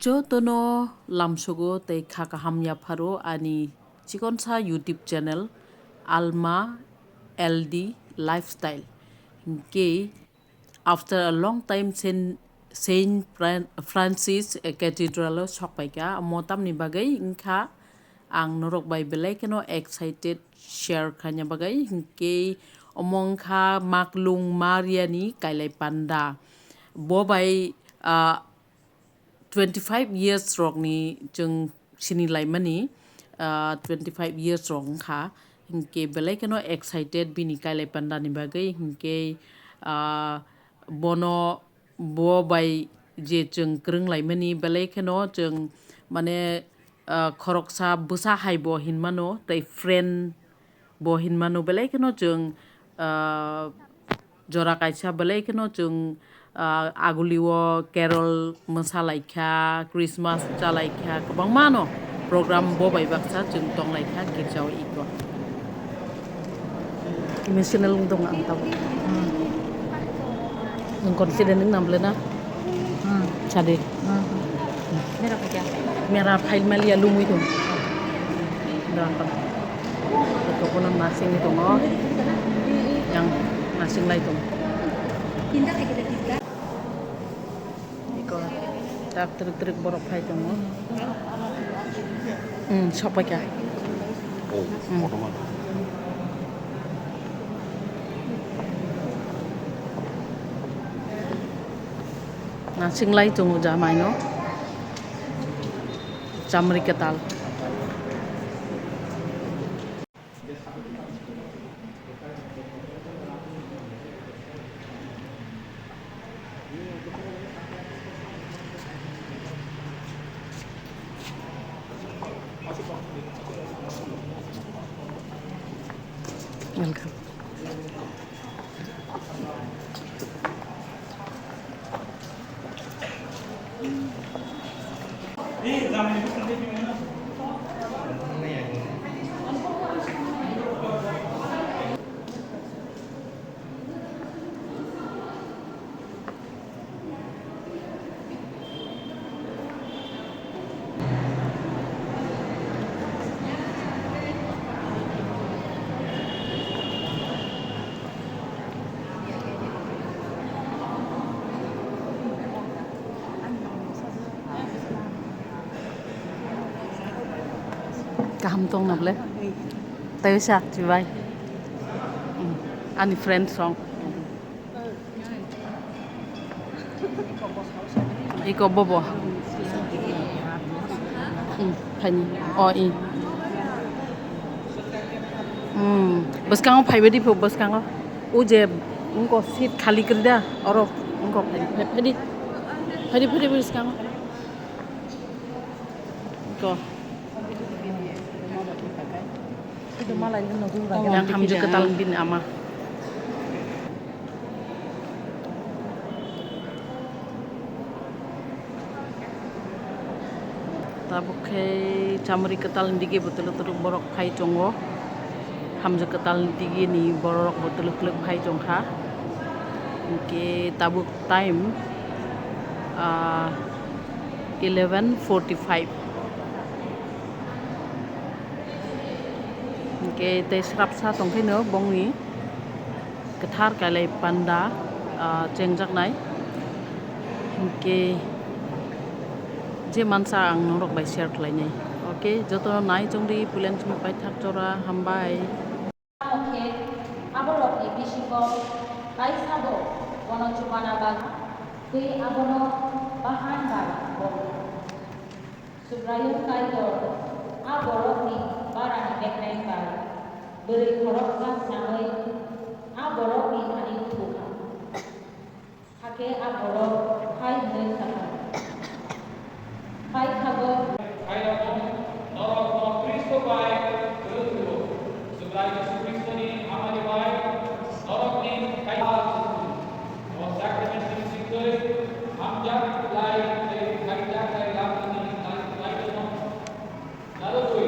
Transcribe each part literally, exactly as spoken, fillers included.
Jotono lamsogo tei kha kaham yapharo ani chikonsa YouTube channel Alma L D Lifestyle. Hinkhe after a long time Saint, Saint Fran-, Francis Cathedral o sokpaikha, omo tamni bagwi wngkha ang norok bai belai kheno excited share khaina bagwi, hinkhe omo wngkha Maklung Mariani Kailai Panda. Bo bai, ah, twenty five years rokni chwng sini laimani, ah, twenty five years rok wngkha, hinkhe belai kheno excited bini Kailai Pandani bagwi, hinkhe, ah, bono, bo bai je chwng kwrwng laimani belai kheno chwng mane, ah, khoroksa bwsa hai bo hinmano tei friend bo hinmano belai kheno chwng, ah, jora kaisa belai kheno chwng, ah, agulio carol mwsa laikha, Christmas cha laikha, kwbangma no program bo bai baksa chwng tong laikha girjao iko. Emotional wng tong ang tabuk. Nwng confident wng nang ble na? Hmm. Sadi. Hmm. Mera phai kya? Mera phai maliya lumui tong. Doakan. Iko bono nursing ni tongo. Yang nursing lai tong. Iko tak trik trik borok phai tongo. Hmm, sopai kha. Oh, hmm. Nasinglai tongo jamaino. Chamri kwtal. Welcome. Kaham tong na ble? Tei sa chibai. Hmm. Ani friend song. Iko bobo. Hmm, phaini. O, i. Hmm, bwskango phaibai di pho, bwskango. O je, wngko seat khali kwrwi da, oro wngko phai, phai, phaidi. Phaidi, phaidi bwskango. Iko. Yang hamjwk kwtal bini ama. Tabuk khe chamri kwtal ni dige bo twlwk twlwk borok phai tongo. Hamjwk kwtal ni dige ni borok bo twlwk twlwk phai tongkha. Hinkhe tabuk time, ah, eleven forty five. Hinkhe tei srapsa tongkhaino bongni kwthar kailai panda, ah, chengjaknai. Hinkhe je mansa ang norok bai share khlainai. Okay, jotono nai chongdi puilani simi paithak jora hambai. Tamo khe aborokni bisingo kaisa bo bono chubana bagwi tei abono bahan bai bo. Subraiyung Kaitor a borokni barani bekreng bai bwrwi khoroksa snamwi a borokni thani tubu kha. Hakhe a borok hai hwnwi sa kha, "Phai thago." Khairokno norokno Khristo bai kwrwng rwo. Subrai Jisu Khristoni hamari bai norokni kaitor o sacrament ni bisingtwi hamjak lai tei khaijak lai lamani lai lai no. Narwgwi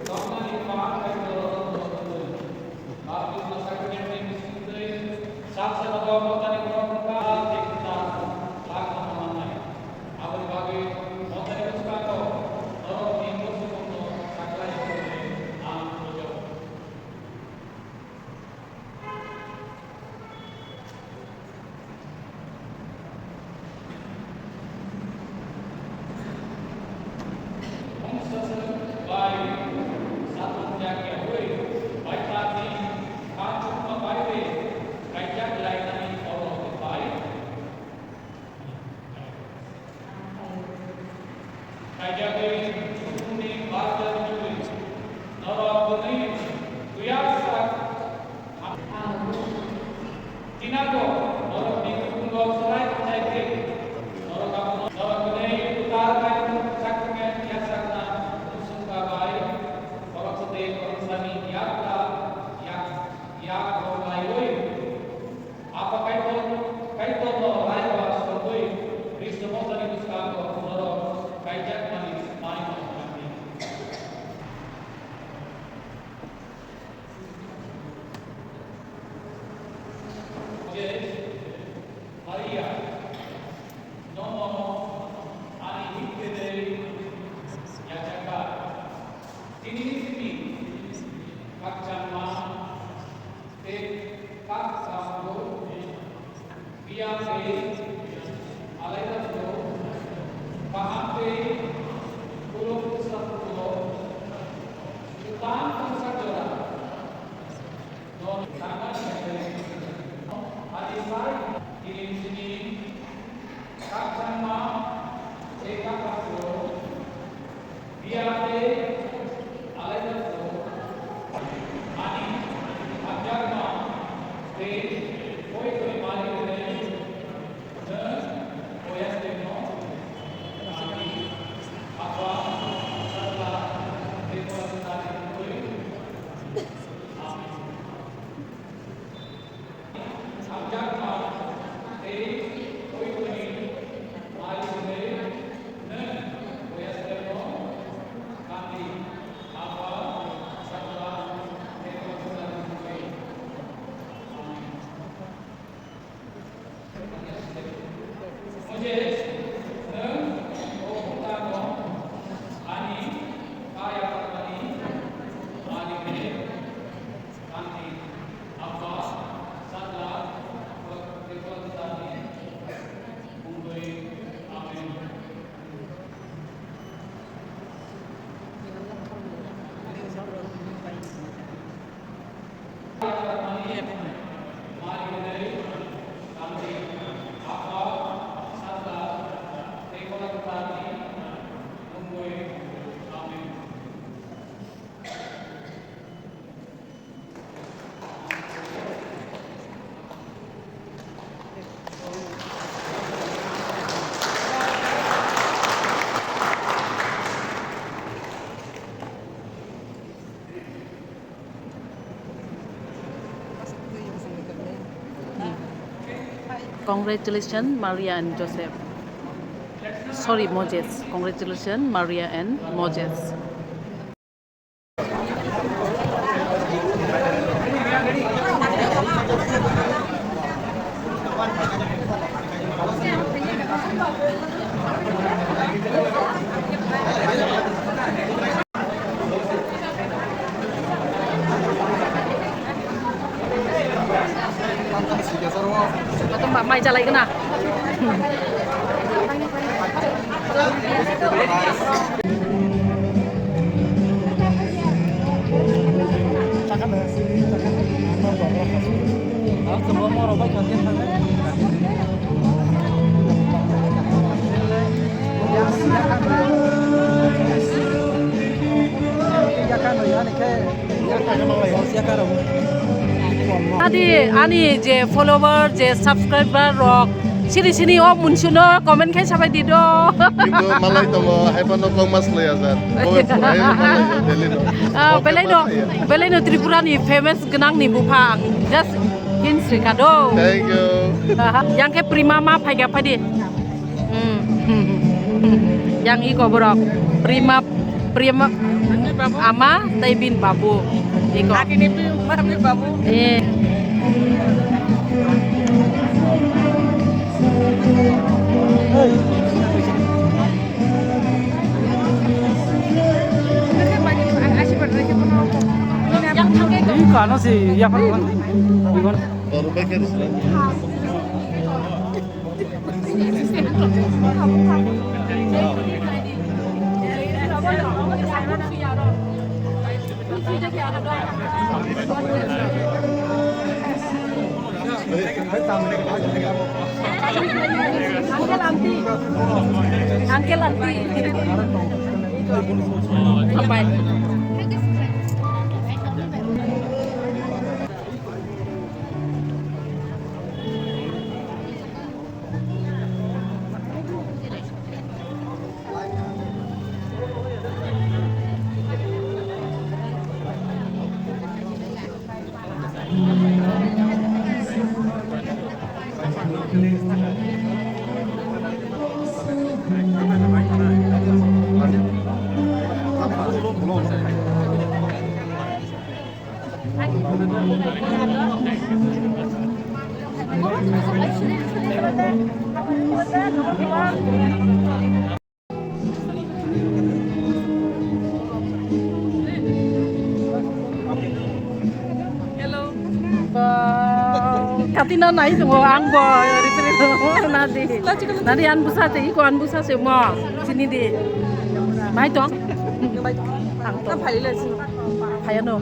tongmani kwbang kaitor rok no swngwi. Baptisma sacrament ni bisingtwi sak saka bo motani borok wngkha tei kwtal sak no mannai. Kaijagwi sukuni barja rwgwi norok bwnwi kuyaksa. Tinago norokni kuthungo chwrai khachaikhe norok abono norok bwnwi kwtal kaitor chakmani yachakna uansukma bai khoroksa tei khoroksani yakta yak yak rw laiwi Apa Kaitor, Kaitorno raiba songwi Khristo mothani bwskango norok kaijakmani manwi tongkha. Je Maria, nono ani hinkhe de yachakha. Tini simi khakchangma tei khakchangbo biya tei alaida bo kaham tei khulum bwskango kwbang tongsa jora no thangna sinai. Ani sai tini simi khakchangma tei khakchangbo Biya tei alaida bo ani hamjakma tei poitoni malik hwnwi nwng oyastino ani Apha, Sajla tei Phola Kwthar ni mungwi. Amen. Hamjakma tei poitoni malik hwnwi nwng oyastino kandi Apha, Sajla tei Phola Kwthar ni mungwi. Amen. Moses, nwng o bwtano ani kaya phatmani malik hwnwi kandi Apha, Sajla tei Phola Kwthar ni mungwi. Amen. Congratulations, Maria and Joseph. Sorry, Moses. Congratulations, Maria and Moses. Mai jalai gana. Adi ani je follower, je subscriber rok, sini sini o munsuno comment khai sabai di do. Kintu malai tongo, hai phano kok mas loi hajar. Comment phurai malai daily no. Ah, belai no, belai no Tripura ni famous gwnang ni bupha ang. Just hinwi rikha do. Thank you. Yang khe prima ma phai ga phai di. Hmm. Yang iko borok prima, prima ama tei bini babu iko. Agini prima, bini babu. Eh. Iko ano si ya kan. Kelanti. Hambai. Hello. Katina nai tongo, ang bo ripri tongo, nadi. Nadi an busa te, iko an busa se mo, chini di. Mai tong? Ang tong. Phayano.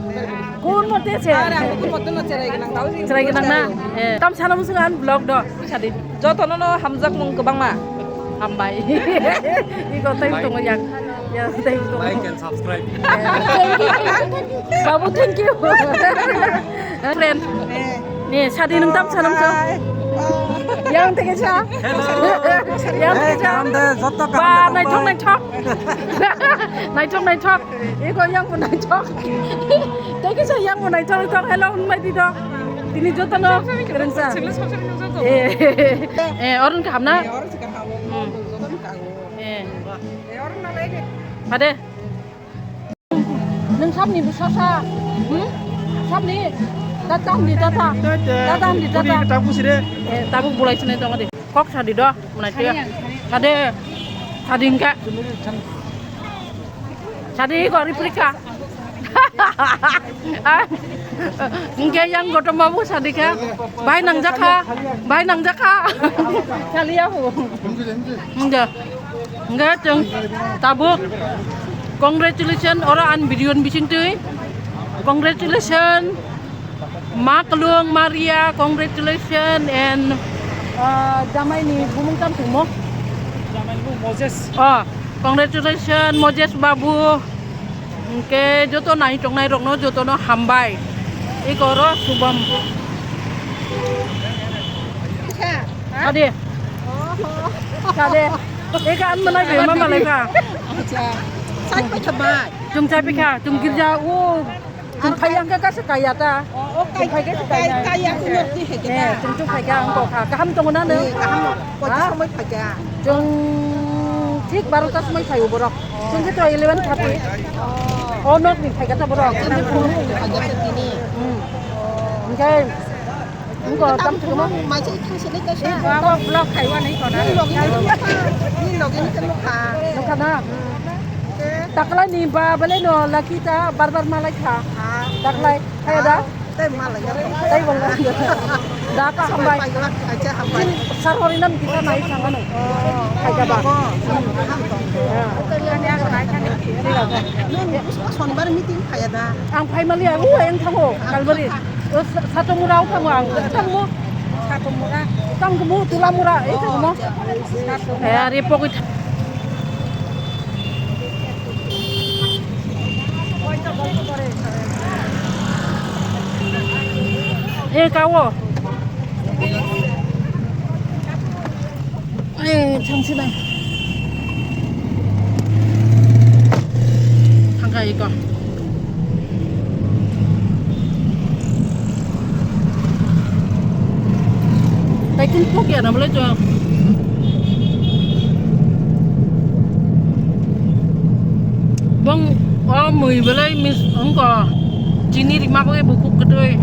Kun mote se. Are, ang kun mote no cherai gwnang, tau. Cherai gwnang na? Eh, tam sana musungan vlog do. Sadi. Jotono no hamjakmung kwbangma. Hambai. Iko tei tongo yang. Ya, tei tongo. Like and subscribe. Babu, thank you. Friend. Ni sadi nung tam sanam so. Yang tege sa. Hello. Yang tege sa. Kaham de, joto kaham. Ba, naithok, naithok. Naithok, naithok. Iko yang bo naithok. Tei kisa yang bo naithok, naithok. Hello, hwnbai di do. Tini jotono kwrwngsa. Eh, eh, oron kaham na? Eh, oron se kaham. Hmm. Jotono kaham. Eh. Eh, oron na lai de. Ade. Nung sabni bo sasa. Hmm? Sabni? Da tam di da ta. Da tam di da ta. Eh, tabuk bulai sini tong di. Kok sadi do. Mwnai tiya. Sade. Sadi hingka. Sadi ko ripri ka. Hingke yang gotoma bu sadi ka. Bai nang jaka. Bai nang jaka. Kaliya bu. Hingke. Hingke chwng tabuk. Congratulations oro an video ni bising twi. Congratulations. Ma Kwlwng Maria, congratulations and, uh, jamai ni bumung tam tongmo? Jamai ni bumung Moses. Oh, congratulations Moses babu. Hingke joto nai tongnai rokno jotono hambai. Iko oro Subam. Ade. Ade. Eka an manai be mama leka. Acha. Sai pa thabai. Chwng chai pikha, chwng girja o. Chwng phai ang khe kaisa kaya ta. O, o, chwng phai khe kai-, kaya. Kaya kuno ti hai khe ta. Eh, chwng chwng phai kha ang kok kha. Kaham tongo na nung? Eh, kaham no. Koita somoi phai kha? Chwng thik barota somoi phai o borok. Chwng khe to eleven thirty. O nok ni phai kha ta borok. Chwng khe phone ni phai kha ta tini. Hmm. Hingke Nungko tam tongmo? Maisa thang sini kaisa. Abo vlog khaiwa nai kona. Ni logi ni nukha. Ni logi ni nukha. Nukha na? Taklai ni ba belai no laki ta bar bar malai kha. Taklai. Kaya da? Tai malai ya. Tai malai. Da ka hambai. Acha hambai. Sar hori nam kita nai thang ano. Kaya ba? Nung sonbar meeting kaya da? Ang phai mali aku yang thango. Kalbari. O sa-, satung rao tamo ang, tamo. Satung mura. Tamo mo, tula mura, eh, tamo mo. Satung mura. Eh, ari pokit. Eh, kawo. Eh, thangsinai. Thangka iko. Taikin pok ya na bolai to. Bong o mui bolai mis ongko. Chini rima ko bukuk ketoi.